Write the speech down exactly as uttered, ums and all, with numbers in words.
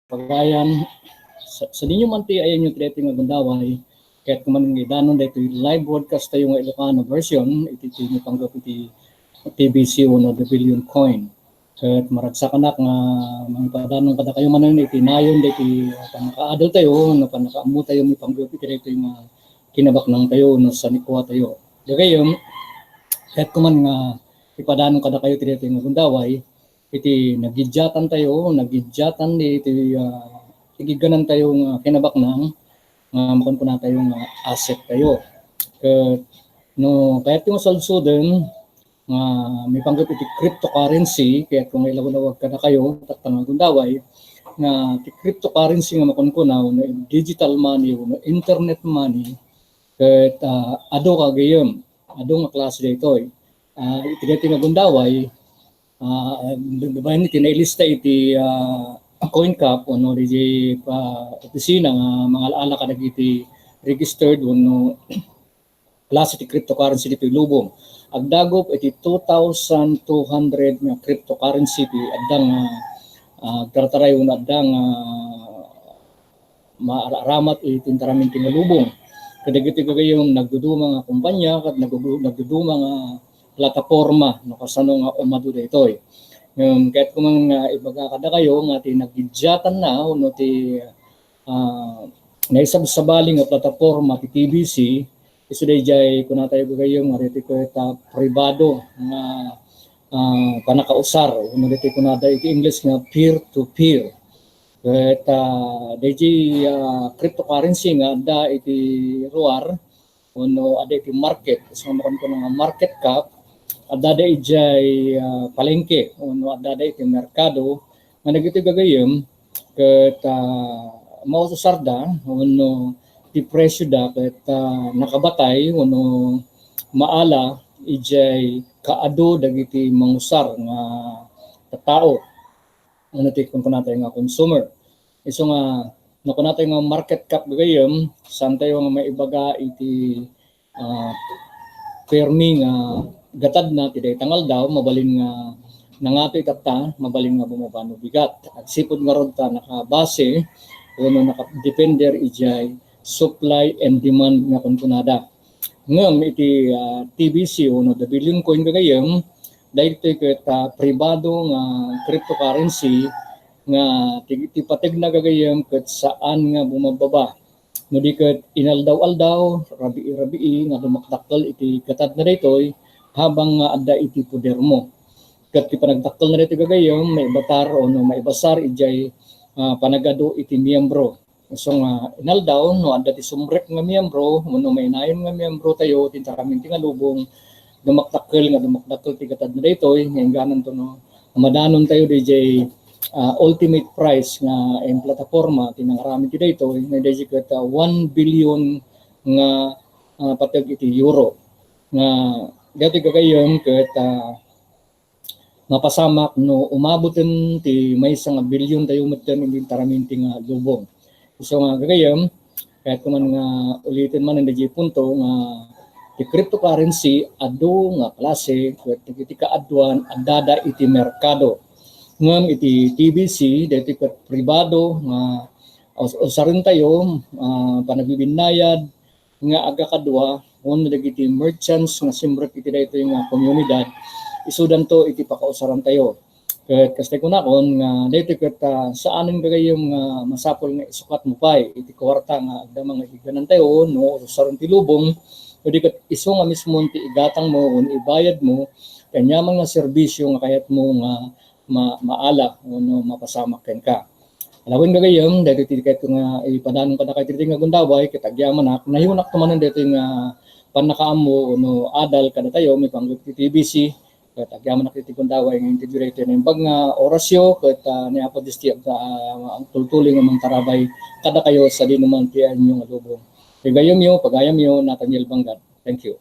pagayan, sa, sadinyo man ti ayanyo ti daytoy nga gundaway, kayatko man nga idanon daytoy live broadcast tayo nga Ilocano version, iti, iti maipanggep iti T B C wenno The Billion Coin. Ket maragsakanak nga mangipadanon kadakayo manen iti nayon daytoy pannakaadal tayo, no pannakaammo tayo maipanggep iti daytoy nga kinabaknang tayo, no sanikua tayo. Gagayem, kayatko man nga ipadanon kadakayo ti daytoy nga gundaway, iti nagidiatan tayo, nagidiatan iti, ah, igigganan tayo nga kinabaknang, nga makunkuna tayo nga asset tayo. Ket no kayatyo nga salsuden, nga maipanggep iti cryptocurrency, kayatko nga ilawlawag kadakayo, tatta nga gundaway, nga ti cryptocurrency nga makunkuna, wenno digital money, wenno internet money, ket, ah, adu gagayem, adu nga klase daytoy. Ah, iti daytoy nga gundaway, ah, babaen iti nailista iti, ah, CoinCap wenno diay, ah, opisina nga mangal-ala kadagiti registered wenno klase ti cryptocurrency ditoy lubong. Agdagop iti two thousand two hundred nga cryptocurrency ti adda nga, ah, agtartaray wenno adda nga maaramat iti intaramin ti nga lubong. Kadagiti gagayem nagduduma nga kumpanya ket nagdudu-, nagduduma nga plataporma no kasano nga umadu daytoy. Ngem kayatko man nga ibaga kadakayo nga ti nagidiatanna wenno ti, ah, naisabsabali nga plataporma ti T B C, isu daydiay kunatayo gagayem nga daytoy ket, ah, pribado nga, ah, pannakausar, wenno daytoy kunada iti English nga peer-to-peer. Ket, ah, daydiay, ah, cryptocurrency nga adda iti ruar, wenno adda iti market, isu nga makunkuna nga market cap, addada idiay, ah, palengke, wenno addada iti merkado, nga dagiti gagayem ket, ah, maus-usarda wenno ti presioda ket, ah, nakabatay wenno maala idiay kaadu dagiti mangusar nga tattao wenno ti kunkunatayo nga consumer. Isu nga, no kunatayo nga market cap gagayem, saantayo nga maibaga iti, ah, permi nga gatadna ti dayta nga aldaw, mabalin nga nangato itatta, mabalin nga bumaba no bigat. Agsipud ngarud ta nakabase wenno nakadepender idiay supply and demand nga kunkunada. Ngem iti, ah, T B C wenno The Billion Coin gagayem, daytoy ket, ah, pribado nga cryptocurrency nga ti, ti pategna gagayem ket saan nga bumababa. No di ket inaldaw-aldaw, rabii-rabii nga dumakdakkel iti gatadna daytoy habang nga adda iti podermo. Ket ti panagdakkelna daytoy gagayem, maibatar wenno maibasar idiay, ah, panagadu iti miyembro. Isu nga inaldaw, no adda ti sumrek nga miyembro, wenno mainayon nga miyembro tayo, ti intaramin ti nga lubong, dumakdakkel nga dumakdakkel ti gatadna daytoy, nga inggananto no madanon tayo daydiay, ah, ultimate prize nga in plataforma ti nangaramid ti daytoy, nga daydiay ket, ah, one billion nga, ah, pateg iti euro. Nga daytoy gagayem ket, ah, mapasamak no umaboten ti maysa nga billion tayo metten iti intaramin ti nga lubong. Isu nga gagayem, kayatko man nga uliten man daydiay punto nga ti cryptocurrency adu nga klase, ket dagiti kaaduan addada iti merkado. Ngem iti T B C, daytoy ket pribado nga us-, usaren tayo, ah, panagbibinnayad, nga agakadua, wenno dagiti merchants nga simrek iti daytoy nga komunidad, isudanto iti pakausaran tayo. Ket kasta kunakon nga daytoy ket, ah, saanen gagayem nga masapul nga isukat mo pay iti kuarta nga agdama nga igganan tayo, no usaren ti lubong, no di ket isu nga mismo ti igatang mo wenno ibayad mo, ti aniaman nga serbisyo nga kayat mo nga ma-, maala wenno mapasamak kenka. Lawen gagayem, daytoy ti kayatko nga ipadanon kadakayo ti nga gundaway, ket agyamanak, nayunak to manen daytoy nga pannakaammo wenno adal kadatayo, maipanggep ti T B C, ket agyamanak ti gundaway nga interview daytoy naimbag nga orasyo, ket, ah, ni Apo Dios ti ag-, ah, tultuloy nga mangtarabay kadakayo sadino man ti ayanyo nga lubong. Ti gayamyo, pagayamyo, Nathaniel Banggan. Thank you.